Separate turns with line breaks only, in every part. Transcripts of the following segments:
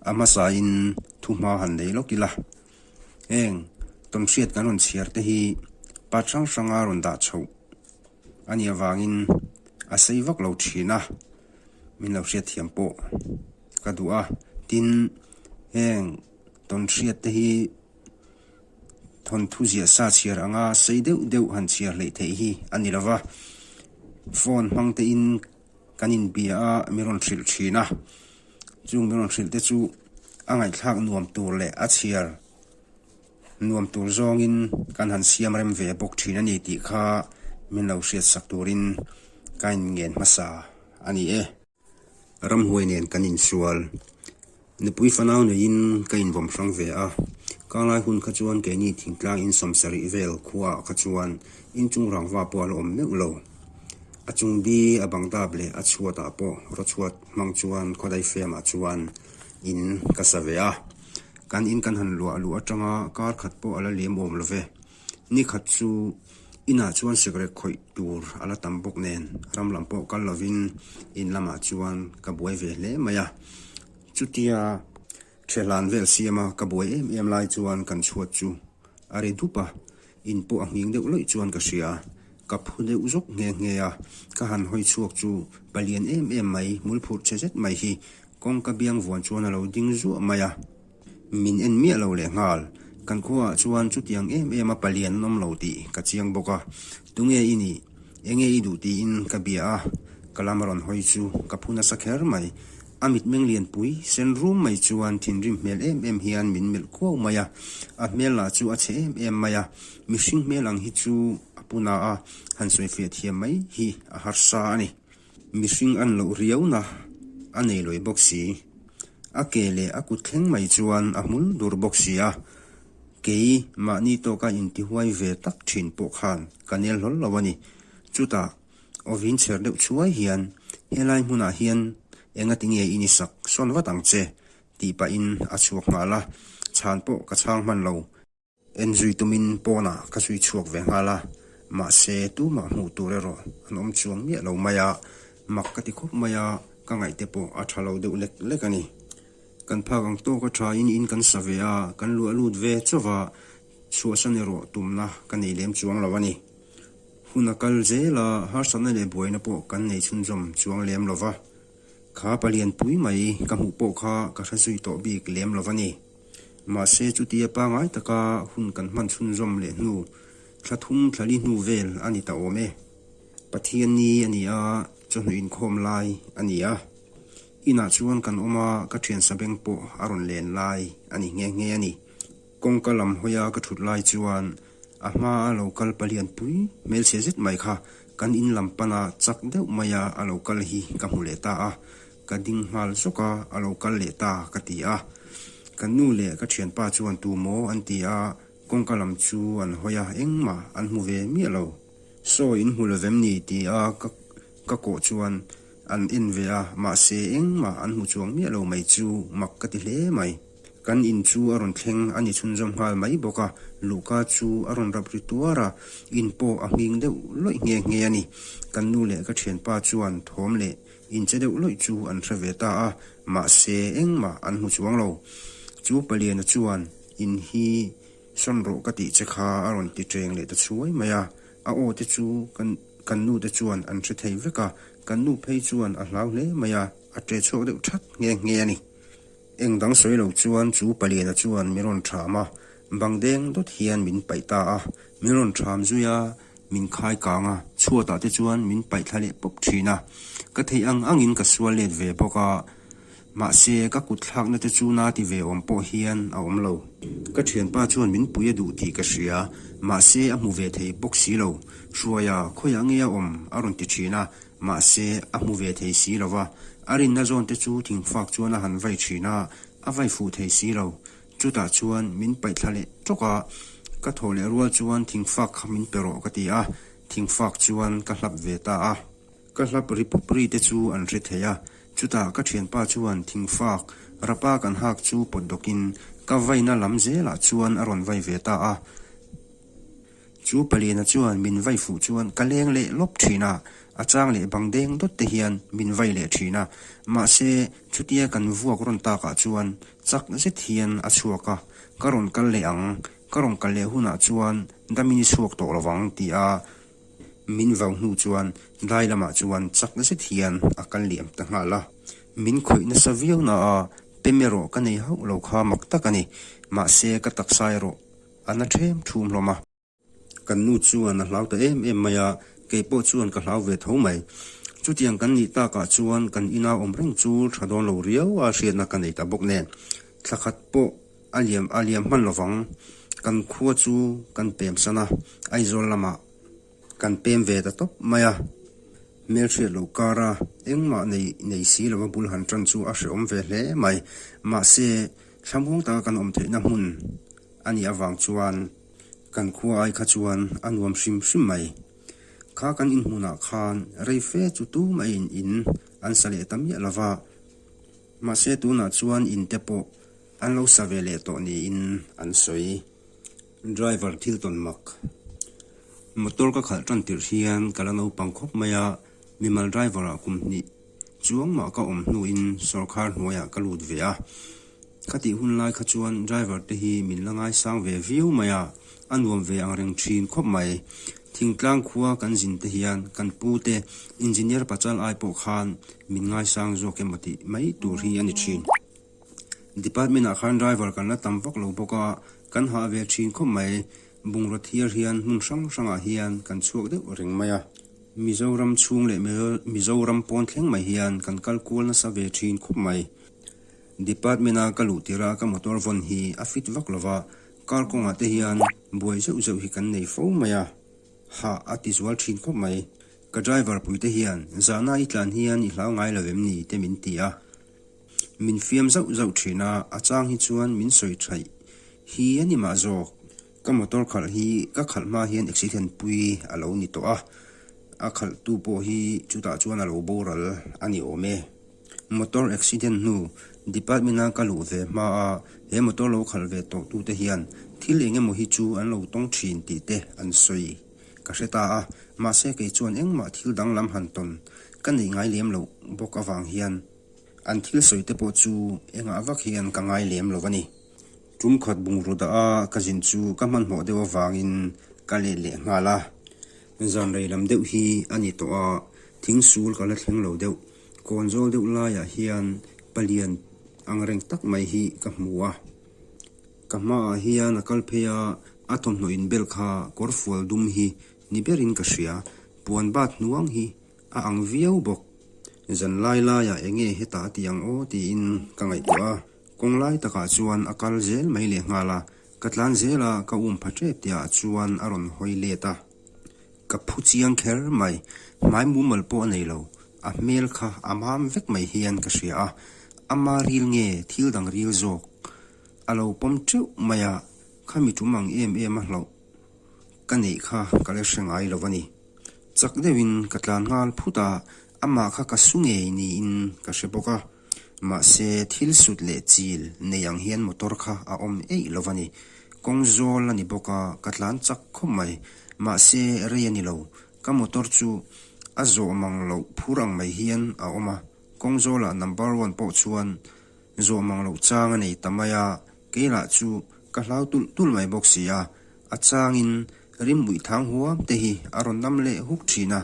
A hmasain thuhma han nei lawk ila. Heng tawnhriat kan rawn chhiar te hi part hrang hranga rawn dah chhoh a nih avangin a sei vak lo thin a, min lo hriatthiam pawh ka duh a. Tin, heng tawnhriat te hi thawnthu ziah sa chhiar anga sei deuh deuh han chhiar hleih theih hi a ni lo va, phone hmang tein kan inbia a, mi rawn hrilh thin a. Chung mi rawn hrilh te chu a ngaihthlak nuam tur leh a chhiar nuam tur zawngin kan han siam rem ve bawk thin a ni tih kha min lo hriatsak turin ka inngen hmasa a ni e. Ramhuai nen kan insual. Nupui fanau neiin ka invawm hrang ve a. Kanglai hun kha chuan keini thingtlang in sawmsarih vel khuaah kha chuan inchung rangva pawh a la awm meuh lo. A chung di a bang dap leh a chhuatah pawh rawchhuat hmang chuan khawdai femah chuan in ka sa ve a. Kan in kan han luah luh atanga kar khat pawh a la liam awm lo ve. Ni khat chu inah chuan sikrek khawih tur a la tam bawk nen ram lam pawh kal lovin in lamah chuan ka buai ve hle mai a. Chutia thehlan vel siama ka buai em em lai chuan kan chhuat chu a ri dup a, in pawh a nghing deuh lawih chuan ka hria. Ka phu deuh zawk nghe nghe a, ka han hawi chhuak chu palian em em mai hmulphurh che zet mai hi kawngka biang vuan chuan a lo ding zuah mai a. Min en miah lo leh nghal. Kan khuaah chuan chutiang em em a palian an awm lo tih ka chiang bawk a. Tunge i nih? Enge i duh tiin ka bia a. Ka lam a rawn hawi chu ka phu nasa kher mai. A mitmeng lianpui sen rum mai chuan thinrim hmel em em hian min melh kuau mai a. A hmel lah chu a chhe em em mai a. Mihring hmel ang hi chu a pu na a, han sawifiah thiam mai hi a harsa a ni. Mihring an loh riauna a nei lawi bawk si. A ke leh a kut thleng mai chuan a hmul dur bawk si a. Kei mahni tawka intihuai ve tak thin pawh khan ka nel hlawl lo a ni. Chutah awvin chher deuh chhuai hian helai hmunah hian engati nge i ni sak sawn vat ang che tih pahin a chhuak nghal a, chhan pawh ka chhang hman lo. En zui tumin pawnah ka zui chhuak ve nghal a, mahse tumah hmuh tur erawh an awm chuang miah lo mai a, mak ka ti khawp mai a, ka ngaihte pawh a tha lo deuh lek lek a ni. Kan phak ang tawk a tha in in kan sa ve a, kan luah lut ve chauh a, chhuahsan erawh tumna ka nei lem chuang lo a ni. Hun a kal zel a, harsatna leh buaina pawh kan nei chhunzawm chuang lem lo va, kha palianpui mai ka hmuh pawh kha ka hre zui tawh bik lem lo va ni. Mahse chutia pangai taka hun kan hman chhunzawm leh hnu, thla thum thla li hnu vel a ni ta awm e. Pathian ni a ni a, chawhnu inkhawm lai a ni a. Inah chuan kan awm a, ka thian sabeng pawh a rawn len lai a ni nghe nghe a ni. Kawngka lam hawia ka thut lai chuan a hma a lo kal palian pui hmelchhe zet mai kha kan in lam pana chak deuh maia a lo kal hi ka hmu leh ta a. Ka ding nghal zawk a, a lo kal leh ta ka ti a. Ka nu leh ka thianpa chuan tu maw an ti a, kawngka lam chu an hawi a, engmah an hmu ve miah lo. Saw in hmu lo vem ni ti a ka ka kawh chuan an en ve a, mahse engmah an hmu chuang miah lo mai chu mak ka ti hle mai. Kan in chu a rawn thleng a ni chhunzawm nghal mai bawk a, luhka chu a rawn rap ri tuar a, in pawh a nghing deuh lawih nghe nghe a ni. Kan nu leh ka thianpa chuan thawm leh Inche deuh lawih chu an hre ve ta a, mahse engmah an hmu chuang lo. Chu Paliana chuan, In hi sawn rawh ka tih che kha a rawn ti ṭeng leh ta chhuai mai a. A aw te chu kan kan nu te chuan an hre thei vek a, kan nu phei chuan a hlau hle mai a, a ṭe chhuak deuh ṭhat nghe nghe a ni. Eng dang sawi lo chuan chu Paliana chuan min rawn ṭham a, bang deng dawt hian min paih ta a, min rawn ṭham zui a, min khai kang a, chhuatah te chuan min paih thla leh pawp ṭhin a. Ka theih ang angin ka sual let ve bawk a, mahse ka kut thlakna te chu na ti ve awm pawh hian a awm lo. Ka ṭhianpa chuan min pui a duh tih ka hria, mahse a hmu ve thei bawk si lo. Hruaia, khawiah nge a awm? a rawn ti ṭhin a, Mahse, a hmu ve thei si lo va, a rinna zawn te chu thingfak chuan a han vai thin a, a vai fuh thei si lo. Chutah chuan min paih thla leh tawk a, ka thawh leh rual chuan thingfak kha min pe rawh ka ti a, thingfak chuan ka hlap ve ta a. Ka hlap ri pup ri te chu an hre thei a, chutah ka thianpa chuan thingfak rapa kan hak chu pawt dawkin ka vaina lam zelah chuan a rawn vai ve ta a. Chu paliana chuan min vai fuh chuan ka leng leh lawp thin a, a chang leh bang deng dawt te hian min vai leh thin a. Mahse, chutia kan vuak rawn takah chuan chak zet hian a chhuak a, Ka rawn kal leh ang, ka rawn kal leh hunah chuan damin i chhuak tawh lovang ti a min vau hnu chuan dai lamah chuan chak zet hian a kal liam ta nghal a. Min khawih nasa viau na a, pem erawh ka nei hauh lo kha mak tak a ni. Mahse, ka taksa erawh a na ṭhem ṭhum hlawm a. Kan nu chuan a hlau ta em em mai a, kei pawh chuan ka hlau ve tho mai. Chutiang kan nih takah chuan kan ina awm reng chu tha dawn lo riau a hriatna ka nei ta bawk nen. Thla khat pawh a liam a liam hman lovang. Kan khua chu kan pem san a, Aizawl lamah kan pem ve ta tawp mai a. Hmelhriat loh kara engmah nei nei si lova bul han tan chu a hrehawm ve hle mai. Mahse, thlamuang taka kan awm theihna hmun a nih avang chuan kan khua ai kha chuan a nuam hrim hrim mai. Kha kan inhmunah khan rei fe chu tumah in in an sa leh ta miah lova, mahse tunah chuan in te pawh an lo sa ve leh tawh niin an sawi. Driver thil tawn mak. Motor ka khalh tan tirh hian ka la naupang khawp mai a, mimal driver ah kum hnih Chuang mah ka awm hnuin sawrkhar hnuaiah ka lut ve a, khatih hun lai kha chuan driver te hi min la ngaisang ve viau mai a, a nuam ve ang reng thin khawp mai. Thingtlang khua kan zin te hian kan pu te engineer pachal ai pawh khan min ngaisang zawk emaw tih mai tur hi a ni thin. Department ah khan driver kan la tam vak lo bawk a, kan hah ve thin khawp mai. Bungraw thiar hian hmun hrang hrangah hian kan chhuak deuh reng mai a. Mizoram chhung leh Mizoram pawn thleng mai hian kan kal kual nasa ve thin khawp mai. Department a ka luh tirh a ka motor vawn hi a fit vak lo va, car kawngah te hian buai zeuh zeuh hi kan nei fo mai a, hah a ti zual thin khawp mai. Ka driver pui te hian zahna i tlan hian i hlau ngai lo em ni te min ti a. Min fiam zauh zauh thin a, a chang hi chuan min sawi thaih hi a ni mah zawk. Ka motor khalh hi ka khalh hma hian accident pui a lo ni tawh a, a khalhtu pawh hi chutah chuan a lo boral a ni awm e. Motor accident hnu department a ka luh ve hma a he motor lo khalh ve tawh tute hian thil eng emaw hi chu an lo tawng thin tih te an sawi ka hre ta a, mahse kei chuan engmah thil danglam han tawn ka neih ngai lem loh bawk avang hian An thil sawi te pawh chu engah vak hian ka ngai lem lo a ni. Tum khat bungraw dah a ka zin chu ka hmanhmawh deuh avangin ka let leh nghal a. Zan rei lam deuh hi a ni tawh a, thing sul ka la thleng lo deuh. Kawn zawl deuh laiah hian palian ang reng tak mai hi ka hmu a. Ka hmaah hian a kal phei a, a thawmhnaw inbel kha kawr fual dum hi ni berin ka hria. Puan bat hnuang hi A ang viau bawk. Zan lai laiah eng nge hetah a ti ang aw tiin ka ngaihtuah a. Kawng lai takah chuan a kal zel mai leh nghal a. Ka tlan zel a, ka um pha tep tihah chuan a rawn hawi let a. Ka phu chiang kher mai. Hmai mumal pawh a nei lo. A hmel kha a mam vek mai hian ka hria a. Ama ril nge thil dang ril zawk a lo pawm teuh mai a, khami tum ang em em a hlauh ka neih kha ka la hre ngai lo a ni. Chak deuhin ka tlan nghal phut a, amah kha ka su ngei niin ka hre bawk a. Mahse, thil sut leh chil nei ang hian motor kha a awm eih lo a ni. Kawng zawl a ni bawk a, ka tlan chak khawp mai. Mahse, rei a ni lo. Ka motor chu a zawh mang loh phur ang mai hian a awm a. Kawng zawlah number one pawh chuan zawh mang loh chang a nei ta mai a, kei lah chu ka hlau tulh tulh mai bawk si a. A changin rimbuih thang huam te hi a rawn nam leh huk thin a,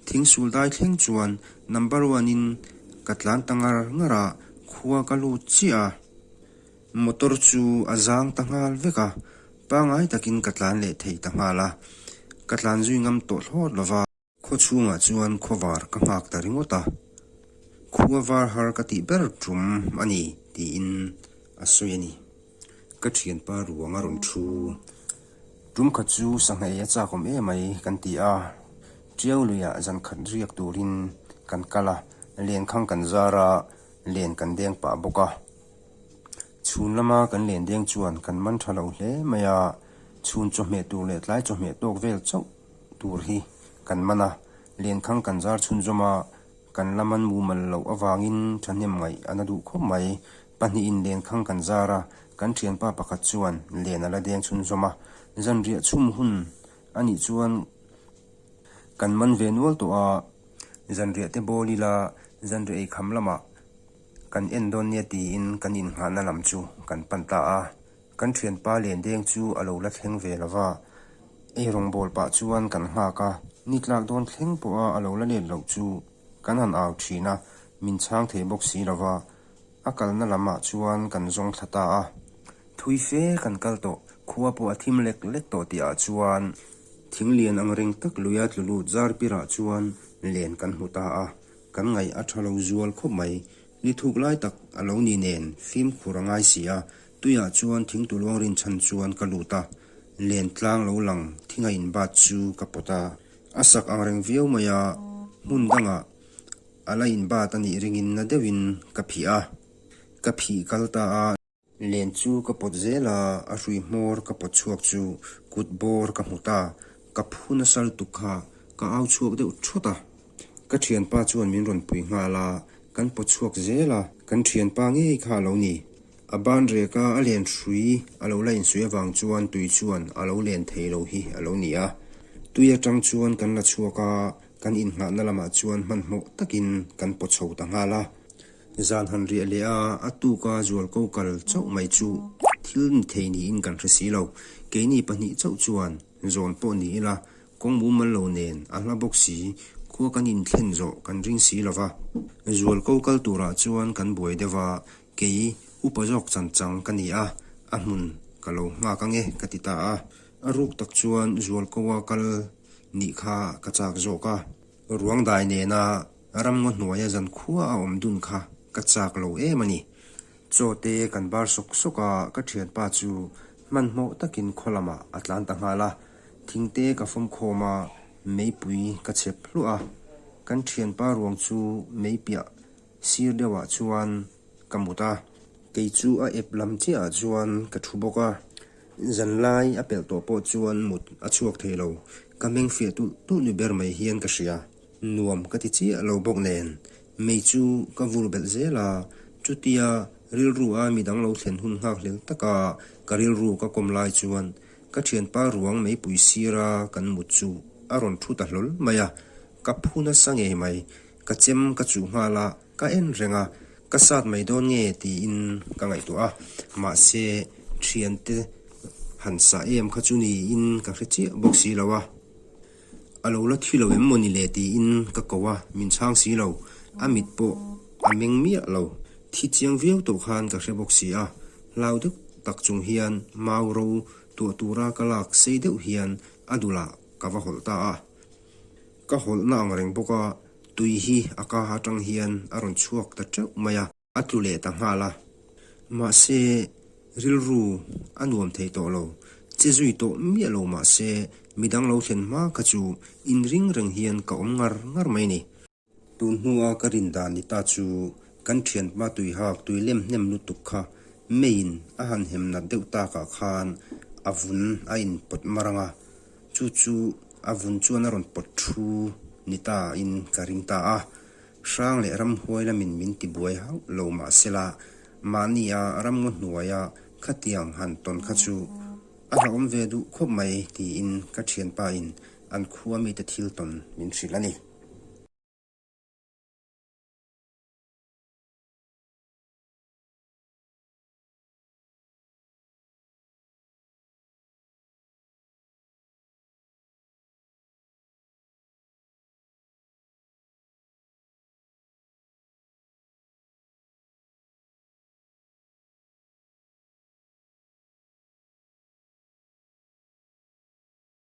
thing sul dai thleng chuan number one in ka tlan ta ngar ngar a, khua ka lut chiah a, motor chu a zang ta nghal vek a, pangai takin ka tlan leh thei ta nghal a, ka tlan zui ngam tawh thlawt lo va. Khaw chhungah chuan khawvar ka nghak ta ringawt a, khua var har ka tih ber tum a ni tiin a sawi a ni. Ka thianpa ruang a rawn thu. Tum khat chu sangha ei a chak awm emai kan ti a, Tiau luiah zan khat riak turin kan kal a, lenkhang kan zar a, len kan deng pah bawk a. Chhun lama kan len deng chuan kan man tha lo hle mai a, chhun chawhmeh tur leh tlai chawhmeh tawk vel chauh tur hi kan man a, lenkhang kan zar chhunzawm a, kan la man mumal loh avangin thahnem ngaih a na duh khawp mai. Pahnihin lenkhang kan zar a, kan thianpa pakhat chuan len a la deng chhunzawm a, zanriah chhum hun Anih chuan kan man ve nual tawh a, zanriah te bawl ila zanriah ei kham lamah kan en dawn nia tiin kan innghahna lam chu kan pan ta a. Kan thianpa Lendeng chu a lo la thleng ve lo va, ei rawngbâwl pah chuan kan nghak a, ni tlak dawn thleng pawha a lo la let loh chu kan han au thin a, min chhang thei bawk si lo va, a kalna lamah chuan kan zawng thla ta a. Thui fe kan kal tawh, khua pawh a thim lek lek tawh tihah chuan thing lian ang reng tak luia tlu lut zar pirah chuan len kan hmu ta a, kan ngaih a tha lo zual khawp mai. Ni thuk lai tak a lo ni nen fimkhur a ngai si a, tuiah chuan thingtu luang rinchhan chuan ka lut a, len tlang lo lang thinga inbat chu ka pawt a. A sak ang reng viau mai a, hmun dangah a la inbat a nih ringin na deuhin ka phih a, ka phih kal ta a. Len chu ka pawt zel a, a hrui hmawr ka pawt chhuak chu kut bawr ka hmu ta, ka phu nasa lutuk kha ka au chhuak deuh thawt a. Ka thianpa chuan min rawn pui nghal a, kan pawt chhuak zel a, kan thianpa ngei kha a lo ni. A ban rek a, a len hrui a lo la insuih avang chuan tui chuan a lo len thei lo hi a lo ni a. Tui atang chuan kan la chhuak a, kan innghahna lamah chuan hmanhmawh takin kan pawt chho ta nghal a. Zan han riah leh a, a tuka zualko kal chauh mai chu thil ni thei niin kan hre si lo. Keini pahnih chauh chuan zawn pawh ni ila, kawng mumal lo nen a hla bawk si, khua kan inthlen zawh kan ring si lo va. Zualko kal turah chuan kan buai deuh a, kei upa zawk chan chang ka ni a, a hmun ka lo nghak ange ka ti ta a. A ruk tak chuan zualkoa kal nih kha ka chak zawk a. Ruang dai nena Ramngaw hnuaia zan khua a awm dun kha ka chak lo em a ni. Chaw te kan bar sawk sawk a, ka thianpa chu hmanhmawh takin khaw lamah a tlan ta nghal a. Thing te ka fawm khawm a, meipui ka chep hluah a. Kan thianpa ruang chu mei piah sir deuhah chuan ka mut a. Kei chu a ep lam chiahah chuan ka thu bawk a. Zanlai a pelh tawh pawh chuan mut a chhuak thei lo. Ka meng fiah tulh tulh ni ber mai hian ka hria. Nuam ka ti chiah lo bawk nen, mei chu ka vur belh zel a, chutia rilru a midang lo thlen hun nghak hlel taka ka rilru ka kawm lai chuan ka thianpa ruang meipui sira kan mut chu a rawn thu ta hlawl mai a, ka phu nasa ngei mai, ka chem ka chuh nghal a, ka en reng a, ka sat mai dawn nge tiin ka ngaihtuah a, mahse thiante han sah em kha chu niin ka hre chiah bawk si lo a. A lo la thi lo em maw ni le tiin ka ko a, min chhang si lo. A mit pawh a meng miah lo. Thi chiang viau tawh khan ka hre bawk si a, hlau deuh tak chung hian mau ro tuah tura ka lak sei deuh hian a dulah ka va hawlh ta a. Ka hawlhna ang reng bawk a, tui hi a ka atang hian a rawn chhuak ta teuh mai a. A tlu leh ta nghal a. Mahse, rilru a nuam thei tawh lo. Che zui tawh miah lo mahse, midang lo thlen hma kha chu inring reng hian ka awm ngar ngar mai ni. Tun hnua ka rin dan ni ta chu kan thianpa tuihak tui lem hnem lutuk kha meiin a han hem nat deuh takah khan a vun a inpawt mar ang a, chu chu a vun chuan a rawn pawt thu ni ta in ka ring ta a. Hrang leh ramhuai lamin min ti buai hauh lo mah sela, mahnia ramngaw hnuaia khatiang han tawn kha chu a hlauhawm ve duh khawp mai tiin ka thianpa in an khua mite thil tawn min hrilh a ni.